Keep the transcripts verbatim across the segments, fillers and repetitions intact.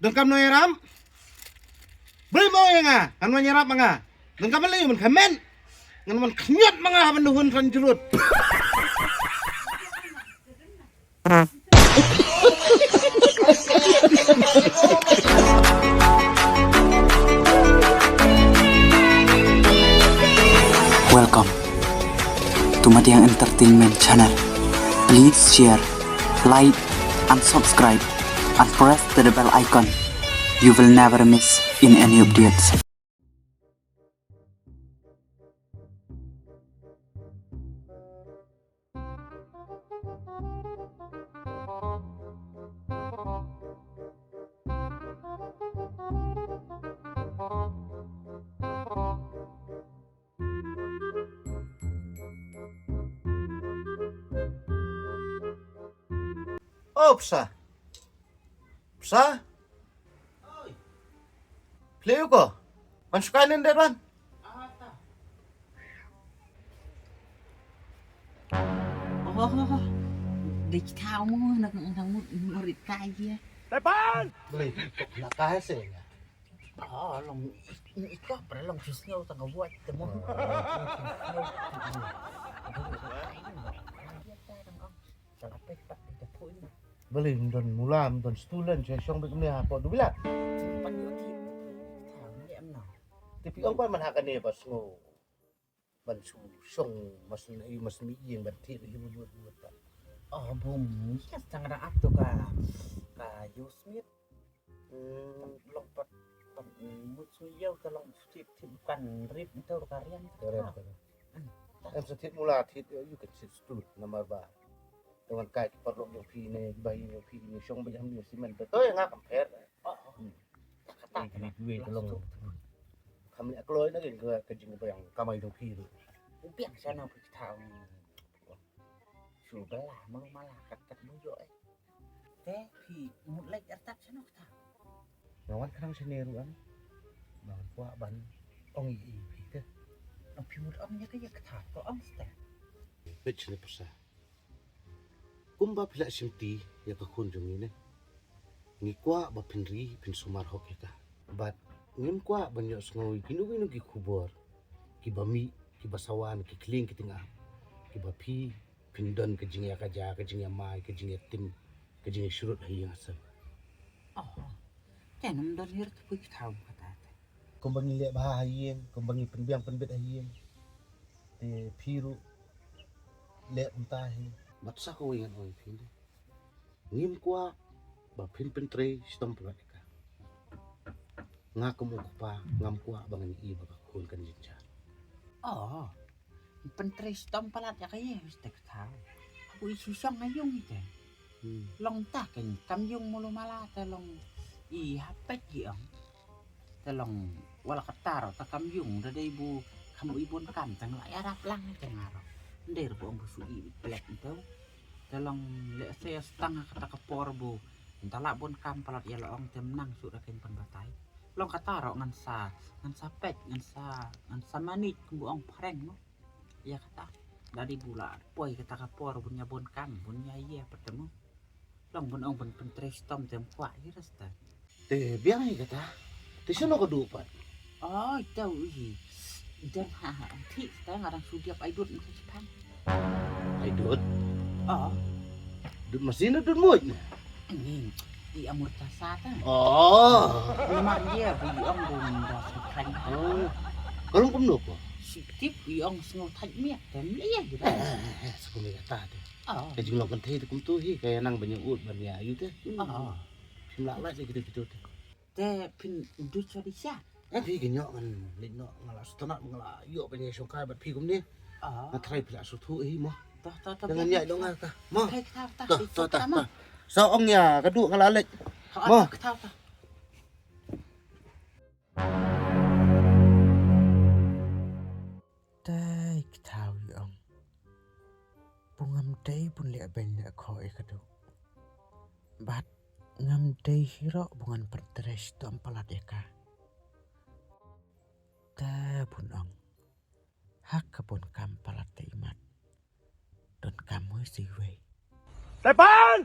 Donkam nongïarap? Balei mo ïa nga? Ngan wan ïarap ma nga. Donkam balei, man khamen. Ngan wan khñiot ma nga ha ban duhun tran jrut. Welcome to Madiang Entertainment Channel. Please share, like, and subscribe, and press the bell icon. You will never miss in any updates. O Psa. Psa? Oi. Plie ko. Ban shu kai nen dei ban. Oh, dei ki thaw mo na, na mut murit kai dia. Tepan! Beli kok na kai se ya. Oh, long i, i ko pra long shu sngew tang ka buat te mo. Beli don mula don student che shong bik ne ha ko du bila. Te phi ong ba man ha kane ba sngew ban shu shong mas ne mas mi ïing ban thik hi buat buat ba. Oh, bum, yes, tang ra atu ka, ka Yosmit. Hmm, long pat, pat mut shu ïew ka long thik thik kan rip ntu ka rian. Ka rian ka. Em sa thik mula thik, you can sit stool namar ba. Dengan kai ki parlok jong phi ne, bai jong phi ne, shong ba jam ne simen. To ya nga kam pher. Oh, oh. Hmm. Kata kata. Wei wei ka long. Kam ne kloi na kin ka, ka jingbiang kamai jong phi tu. U biang sana phi thaw. Shu bela malu mala kat kat mu jo eh. Te phi mut lek artat sano kata. Nga wan khnang shane ruh an. Nga wan kwah ban ong i i phi te. Ong phi mut ong ïa ka ïa kata to ong ste. Peit shane Psa. Kumba phi la shimti ïa ka khun jong ngi ne. Ngi kwah ba phin ri phin sumar hok ïa ka. Bad ngim kwah ban ïohsngew ïa kino kino ki khubor kiba mih kiba sawa na ki khlieng ki tyngab kiba phi phin don ka jingïakajia, ka jingïamai, ka jingïatim, ka jingïashrut ha ïing ha sem. Oh, te ngam don hi ruh te phi thaw kata te. Kumba ngi leh bha ha ïing, kumba ngi pynbiang pynbit ha ïing. Te phi ruh leh kumta hi. Bad sa kawei ngan ong ïa phi ne. Ngim kwah ba phin pyntrei shitom palat ïa ka. Nga kum u kpa ngam kwah ba ngan ïohi ba ka khun kan jynjar. Oh, pyntrei shitom palat ïa ka ïa, Mister Kthar. Habu i shu shong ha ïung ite. Hmm. Long ta kein kam ïung mulu mala te long i ha peit i ong. Te long wala kata ruh ta kam ïung da dei bu kam u i bun kam tang la ïarap lang te nga ruh. Ndei ruh bu ong bu shu i plek ntu. Te long lehse ïa stang ha kata ka por bu nta lah bun kam palat ïa la ong te mnang shu da kein pynbatai. Long kata ruh ngan sa, ngan sa peit, ngan sa, ngan sa manage kum bu ong phareng mo. Ïa kata da dei bu la poi kata ka por bun ïa bun kam bun ïa ïa pat te mo. Long bun ong bun pyntrei shitom te ym kwah hi rasta. Te biang hi kata. Te shano ka duh pat? Oh, ito hi. Don ha ha. Thi ta nga dang shu diap ai dut masa Japan. Ai dut? Oh. Dut masin dut muj ne? Ni i amur ta sa ta. Oh. Namar ïa bu i ong bu nda shu khan. Oh. Ka long kumno ko? Shu tip i ong sngew thait miat te mlei ïa. Eh, eh, eh, shu kumno kata te. Oh. Ka jinglong kynthei te kumto hi ka ïa nang ban ïa ud ban ïa ayu te. Oh. Phim lah lait ïa kito kito te. Te phin duh sha dei sha. Eh, phi kynnoh ngan leit noh nga la shu tnat nga la ïoh ban ïa shongkai bad phi kumne. Ah. Nga tharai phi la shu thuh hi mo. Toh, toh, toh, ngan ïaid noh nga ta. Mo. Toh, toh, toh. Sa ong ïa ka duh nga la leit. Mo. Toh, toh, toh. Te i Kthaw i ong. Ba ngam dei bun leh beiñ leh khoh ïa ka duh. Bad ngam dei hi ruh ba ngan pyntrei shitom palat ïa ka. Te bun ong. Ha ka bun kam palat te imat. Donkam hi sa iwei. Tepan!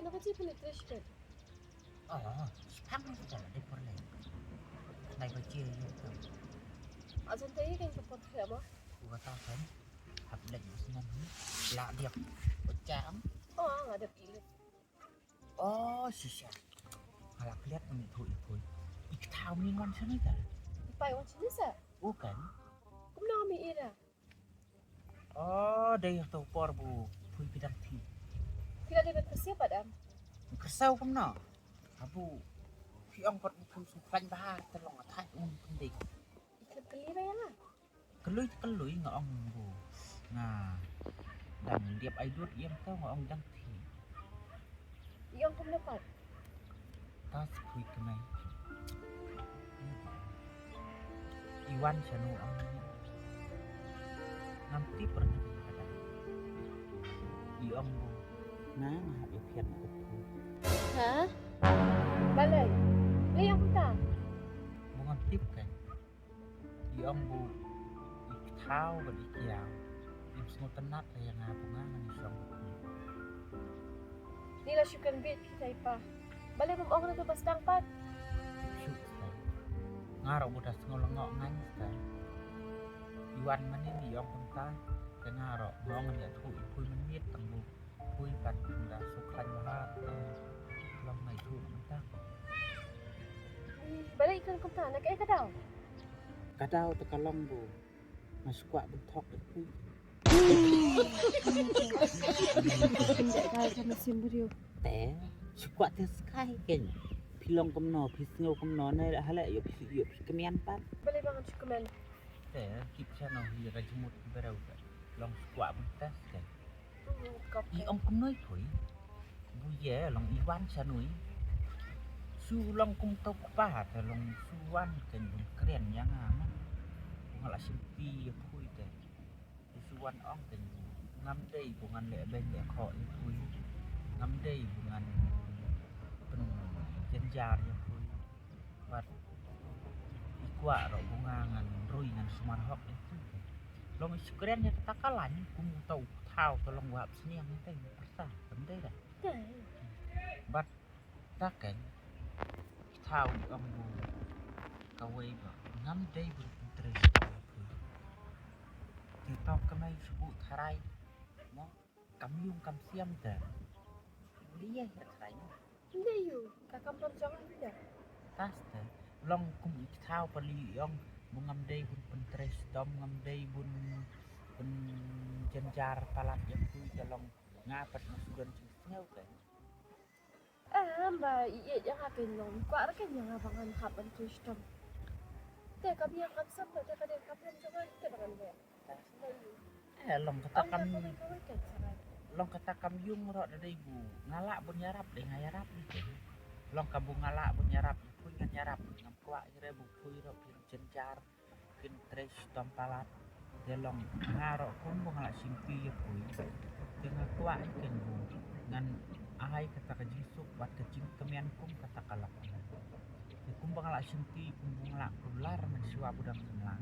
Na ka chi pynleit trei shipet. Oh, spang na ka jala dei por lei. Nai ba chi yu ka. Ajan tei kan ka pot khlem ah. Ku kata kan. Hap leit bus nan hi. La diak. Pecah am. Oh, nga dep ilet. Oh, shisha. Hala kliat ni thu i pui. I kthau mi ngan sani ta. I pai wan sani sa. Bukan. Kumno mi ira. Oh, dei to por bu pui pidang thi. Pidang di bet persiap adam. Kersau kumno. Abu. Pi ong kot bu pun sukran bahar telong atai un pendik. Ikan keli ba ya lah. Kelui kelui nga ong bu. Nga. Dang diap ai dut yang tau nga ong dang thi. Ïong kum dapat. Ta sepui kemai. Iwan shanu ang ni. Ngam ti pernah kada. Ïong bu. Nga nga hap iphian aku. Ha? Balai. Lei aku ta. Bu ngam tip kan. Ïong bu i kthau bad i kiaw. Im sngewtynnat ïa nga bu nga ngan shong. Ni la shu kan bit kita i pa. Balei bym ong na tu ba sdang pat. Shu sdang. Nga ruh bu da sngew lyngngoh ngan sdang. Iwan manin ïong kumta. Te nga ruh nga ong ngan ïathuh i pui mynmiet tang bu. Pui pat da suk khlaiñ bha te long nai thu mynta. Balei kan kumta na kaei ka daw? Ka daw te ka long bu nga shu kwah ban thok da pui. Te shu kwah te skai ken. Phi long kumno, phi sngew kumno ne hale ïoh phi ïoh phi kmian pat. Balei ba ngan shu kmen? Te kip cha no hi ka jingmut ki bareu ka. Long shu kwah ban test ken. I ong kumno i pui. Bu ye long i wan sha nui. Shu long kum to kpa te long shu wan ken bun kren ïa nga ma. Nga la shim pi ïa pui te. Shu wan ong ken bu ngam dei bu ngan leh beng leh khoh ïa pui. Ngam dei bu ngan pynjynjar ïa pui. Bad i kwah ruh bu nga ngan rui ngan sumar hok ïa pui. Long i shu kren ïa kata ka lain kum uta u thaw ka long wahap sniang ïa ka ïa pyrsa kam dei da. Bad ta ken i thaw i ong bu kawei ba ngam dei bu pyntrei ïa pui. Te to ka mai shu bu tharai mo. Kam yung kam siam te. Liya ya trai. Liya yu ka kam lam jong yu ya. Tas te long kum i kthau pa li yong bu ngam dei bun pyntrei stom ngam dei bun pynjynjar palat ya pui te long nga pat ma sudan jing sngeu te. Em ba i i ya ha ken long kwa ra ken ya nga ba ngan hap pyntrei stom. Te kam yang kam sam te ka dei kam lam jong yu te ba ngan dei. Eh, long kata kam, long kata kam yung ro da dei bu nga lah bun yarap dei nga yarap ni te. Long ka bu nga lah bun yarap ni pun ngan yarap ngam kwah ire bu pui ro pin jenjar pin tres tom palat. Te long nga ro kum bu nga lah simpi ya pui. Te nga kwah iken bu ngan ai kata ka jingsuk wat ka jingkemian kum kata ka lak. Te kumba nga la shimti kumba nga la kular man shuwa bu dang kumla.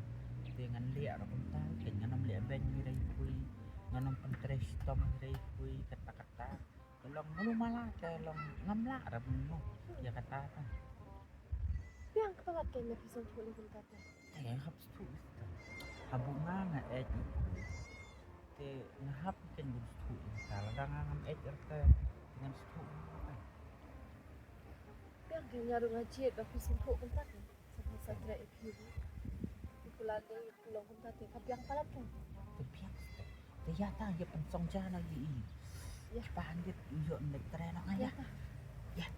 Te ngan leh ruh kumta te ngan ym leh beng ïa ri pui. Ngan ym pyntrei shitom ïa ri pui kata kata. Te long mulu mala te long ngam lah ruh bun mo ïa kata ta. Biang ka palat te na phi sngewthuh leh kumta te. Te hap sngewthuh ita. Habu nga nga eh ita. Te nga hap ken bun sngewthuh ita. Lada nga ngam eh ita te ngan sngewthuh ita. Biang ki nga ruh nga jied ba phi sngewthuh kumta te. Sa phi sa treh ïa phi. Phi kular dei phi long kumta te ka biang palat te. Te biang te. Te ïa ta ïa pynsong ja na ïa i. Ïa. Kiba handit ïoh nlek treh na nga ïa. Ïa ta. Ïa.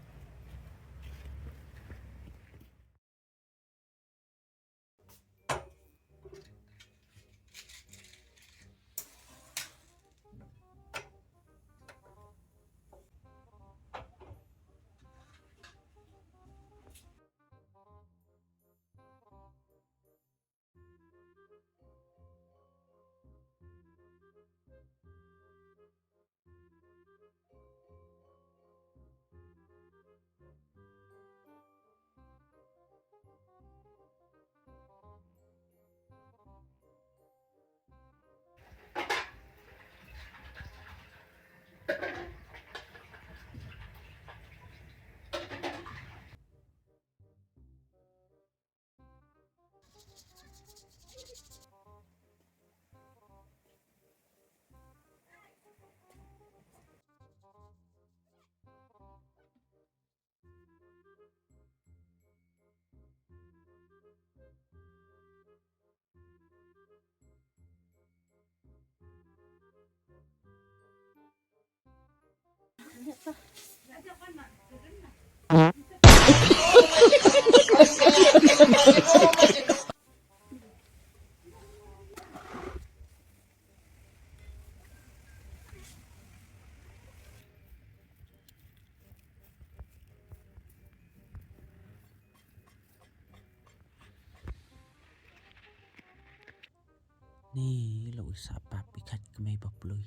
Ni lo isa pap ikat kemai baplui.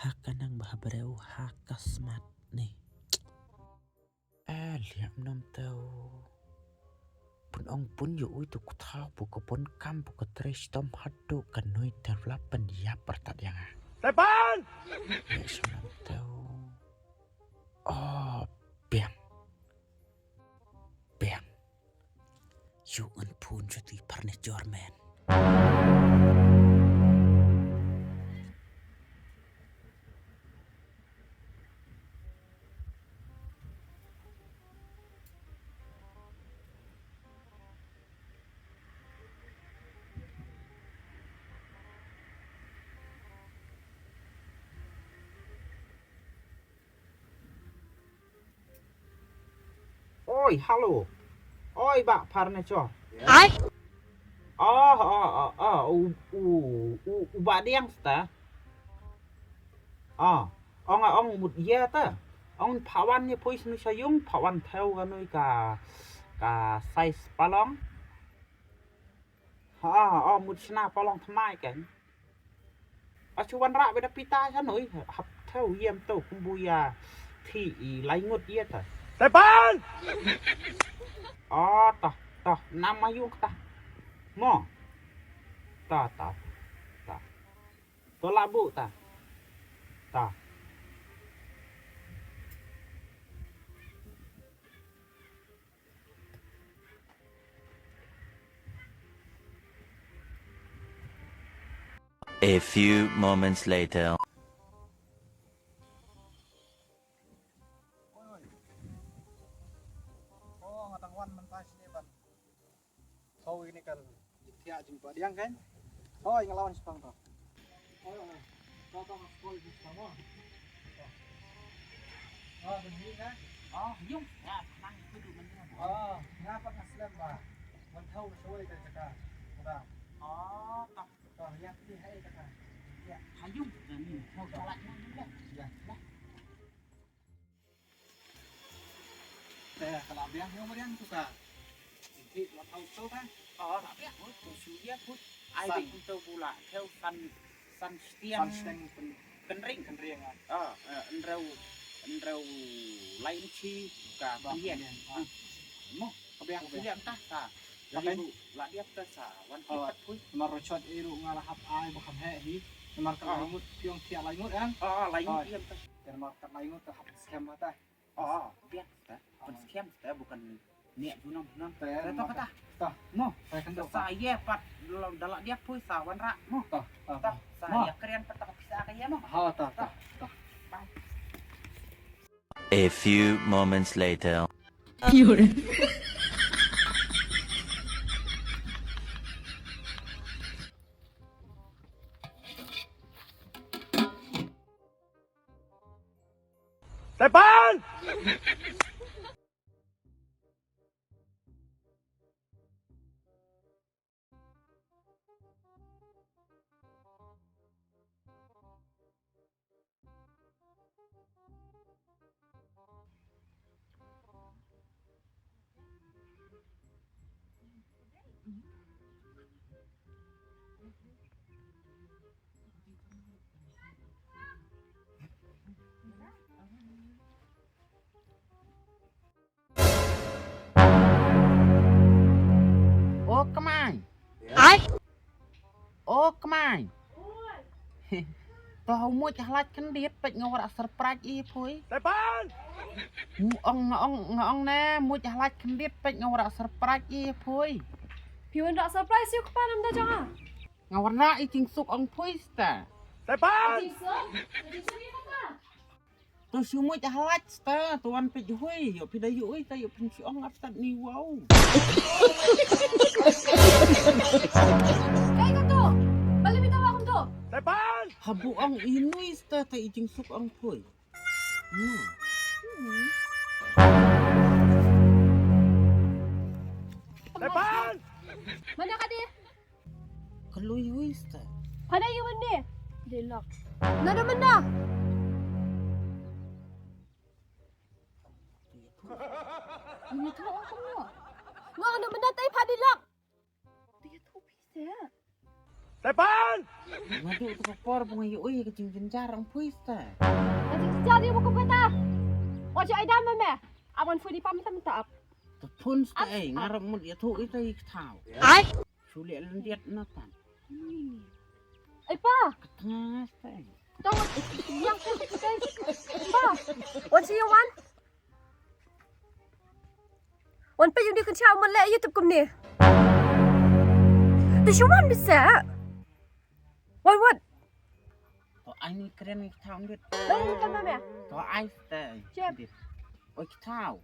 Ha kanang bah breu ha kasmat ni. Eh, liam nam tau. Pun ong pun yu ui tu kutau pu ke pun kam pu ke tres tom hadu ke nui development ya pertat yang ah. Tepan! Ya nam tau. Oh, biang. Biang. Yu un pun jati parne jormen. Oi, halo. Oi, ba furniture. Ai. Oh, oh, oh, oh, u, u, u, u ba diang sta. Oh, ong, ong mut ya ta. Ong phawan ni pui snu sayung, phawan theu ka nui ka, ka size palong. Ha, oh, mut sna palong tmai kan. Achu wan ra beda pita sa noi hap thau yem to kumbu ya thi i lai ngut ya ta. Tepan! Oh, ta, ta, nam ma yung ta. Mo. Ta, ta, ta. To la bu ta. Ta. A few moments later. Oi, oi. Oh, nga tang wan mynta shane ban. Hoi, ini kan. Ïa jingpadiang kan. Hoi, nga la wan shipang to. Hoi, hoi. To, to, nga scroll jingpadiang mo. To. Oh, bagi kan. Oh, yung. Ya, tenang itu dulu, mending. Oh, ngapa nggak slem ba? Mentau shawai dari cakap. Udah. Oh, to. To, ya, ti hai kata. Ya. Hayung, dan ni. Mau jalan ni, ya. Ya. Lah. Te ka la biang, ïa u biang tu ka. Ki la thau tu ka. Oh, la biang, oh, tu shu ïa tu. Ai, san. Bi tu bula, thau san, san setiang. San setiang pen-, kynring. Kynring, ah. Ah, eh, hynriew, hynriew lai inchi ka. Ba, pynïeng. Pynïeng, ah. Hmm. Mo, ka biang, ka biang. Pynïeng tah ka. Lagi bu, la diap ka sa, wan ki pat pui. Namar ruchot i ruh nga la hap ai ba kham heh hi. Namar ka lai ngut, piong thiah lai ngut, eh. Ah, lai ngut, ïa ta. Namar ka lai ngut ka hap skhem ba ta. Oh, biang ta. Pynskhem ta bukan niat junam junam. Ta, ta, ta. Mo. Ta, kan ta. Sa ïa pat da la diap pui sa wan ra mo. Ta, ta, ta. Sa ïa kren pat ta ka pisa ka ïa mo. Ha, ta, ta, ta. Bye. A few moments later. Tepan! O kmai. Ai. O kmai. To ha u muid ha lait kyndit peit nga wanrah surprise ïa phi. Tepan. Nga ong, nga ong, nga ong ne muid ha lait kyndit peit nga wanrah surprise ïa phi. Phi wanrah surprise ïa u kpa nam da jong nga. Nga wanrah i jingsuk ong phi sta. Tepan. Jingsuk? Jingsuk ïa kata? To shu muid ha lait sta, to wan peit hui, ïoh phi da ïoh ui, ta ïoh phin shu ong ap tat ni wow. Kai ka to, balei phi ta wa kumto? Tepan! Habu ong i nui sta ta i jingsuk ong phi. Mana ka dei? Ka lui wi sta. Pada ïa wan ne? Dei lok. Nada menda. Ïa tu ong kumno? Nada menda tai pha dei lok. Ïa tu phi se. Tepan! Nga duh tu ka por ba nga ïohi ka jingjynjar ong phi sta. Ka jingjynjar ïa ba kumta. Wat ju ai dam ma me. Aban fu di pam tam ta ap. Te phone sta ei, nga ruh mut ïathuh ita i kthaw. Ai. Shu leh lyndiat na tan. Ai pa. Ka tnga sta ei. Tong wat yang sta ei. Pa. Wan shu wan. Wan peit ïa u dei kan sha u mut leh YouTube kumne. Te shu wan bise. Wan wat. To ai ni kren ni kthaw dit. Dong ni kan ma me. To ai sta ei. Cep. Oi kthaw.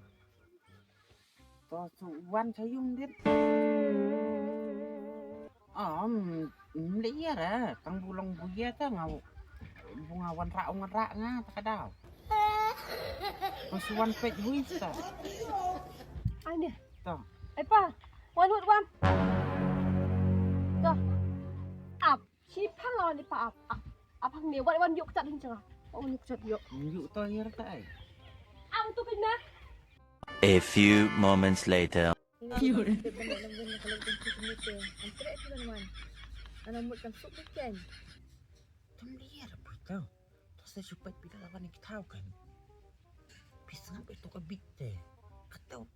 To su wan cha yung dit. Om, mlei ra, tang bu long bu ye ta nga bu nga wan ra wan ra nga ta ka daw. Ko su wan pet hui ta. Ai ne. To. Ai pa, wan wut wan. To. Ap, shi pa la wan pa ap. Ap, ap hang ne wan wan yuk chat hin changa. Wan yuk chat yuk. Yuk to ye ta ai. Ang tu kena. A few moments later. Tam liar apa tau. Tau sa supat pida lawan kita kan. Pisang apa itu ke big te. Katau.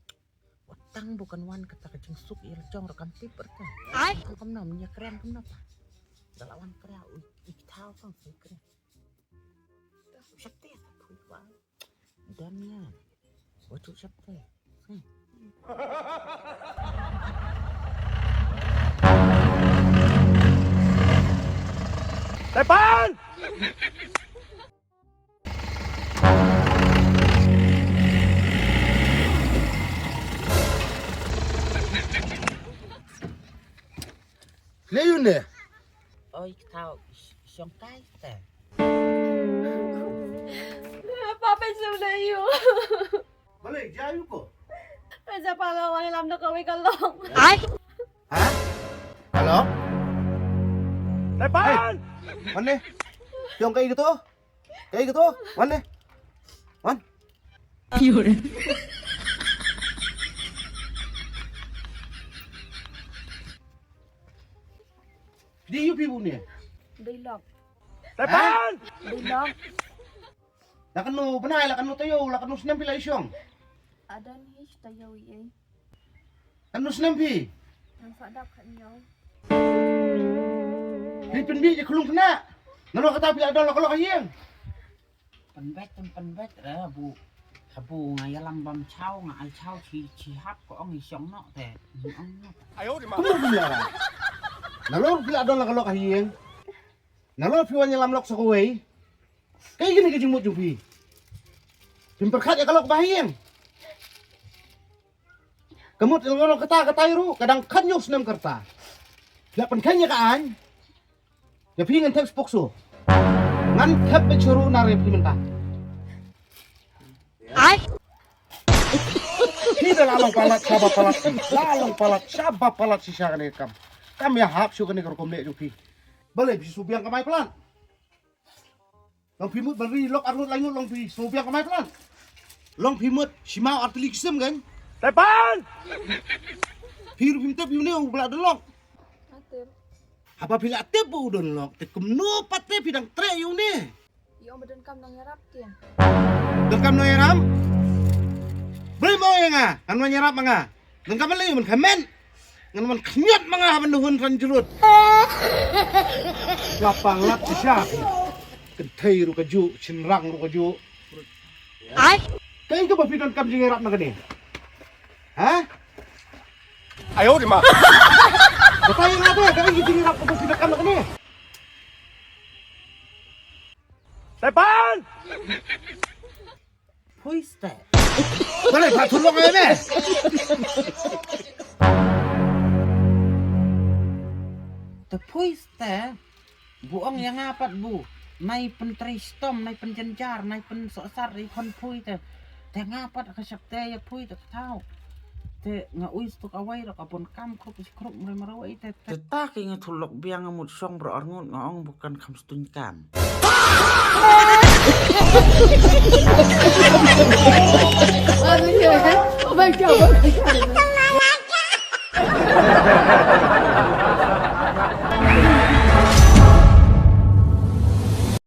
Watang bukan wan kata ka jingsuk ïa la jong rakam tip berta. Ai. Kam nam nya kren kam napa. Dalawan kra u ik tau kan su kren. Sakte. Dam ïa. Wacu sakte. Tepan! Leyune. Oi, ktau, siong kai te. Papa sum na yu. Balei, ja yu ko? Aja pala wani lam da kawei kalong. Ai. Ha? Kalong? Tepan! Wan ne. Siong kai gitu. Kai gitu. Wan ne. Wan. Di yu pi bu ne. Dei lok. Tepan! Dei lok. La kano bnai, la kano tayo, la kano snem phi la i shong. Adon hi tayo i ei. Kano snem phi. Nang sa dap khat nyo. Phi pynbit ïa khulung kna. Nano kata phi la don la kolok ha ïing. Pynbit, pynbit ra bu. Habu nga ïalam bam chaw, nga ai chaw chi chi hap ko ong i shong nok te. Ong nok. Kumno phi la. Nano phi la don la kolok ha ïing. Nano phi wan ïalam lok sa kawei. Kaei kane ka jingmut jong phi? Phim pyrkhat ïa ka lok ba ha ïing. Ka mut ïa ka lok kata kata ruh ka dang khatñiew snem ka rta. Phi la pynkheiñ ïa ka aiñ. Ïa phi ngan thep spokso. Ngan thep beit shuh ruh na re phi mynta. Ai. Phi da la long palat shaba palat. La long palat shaba palat shisha kane ka kam. Kam ïahap shuh kane ka rukom leh jong phi. Balei phi shu biang kamai palat. Long phi mut ban ri lok arngut laingut long phi sngewbiang kamai plan. Long phi mut shimau artylli ki sim kan. Tepan! Phi ruh phim tip ïa une u ba la don lok. Nga tip. Haba phi la tip ba u don lok te kumno pat te phi dang treh ïa une. Ïa ong ba donkam nongïarap te. Donkam nongïarap? Balei mo ïa nga ngan wan ïarap ma nga. Ngan ka ban lei ban kmen. Ngan wan khñiot ma nga ha ban da hun san jrut. Nga pang lap shisha. Kynthei ruh kajuh, shynrang ruh kajuh. Ai. Kaei kaba phi donkam jingïarap na kane? Ha? Ayo di ma. Batai nga te, kaei ka jingïarap kaba phi donkam na kane? Tepan! Phuiste. Balei pha thulong ai me? Te phuiste. Bu ong ïa nga pat bu. Nai pyntrei stom, nai pynjynjar, nai pynsohsar, nai khon phui te. Te nga pat ka shap te ïa phui te ka thaw. Te nga ui stuk awai rak abon kam krup shi krup mre mre wai te. Te ta ki nga thulok biang nga mut shong bro arngut nga ong bukan kam stun kam. Oh my God, oh my God.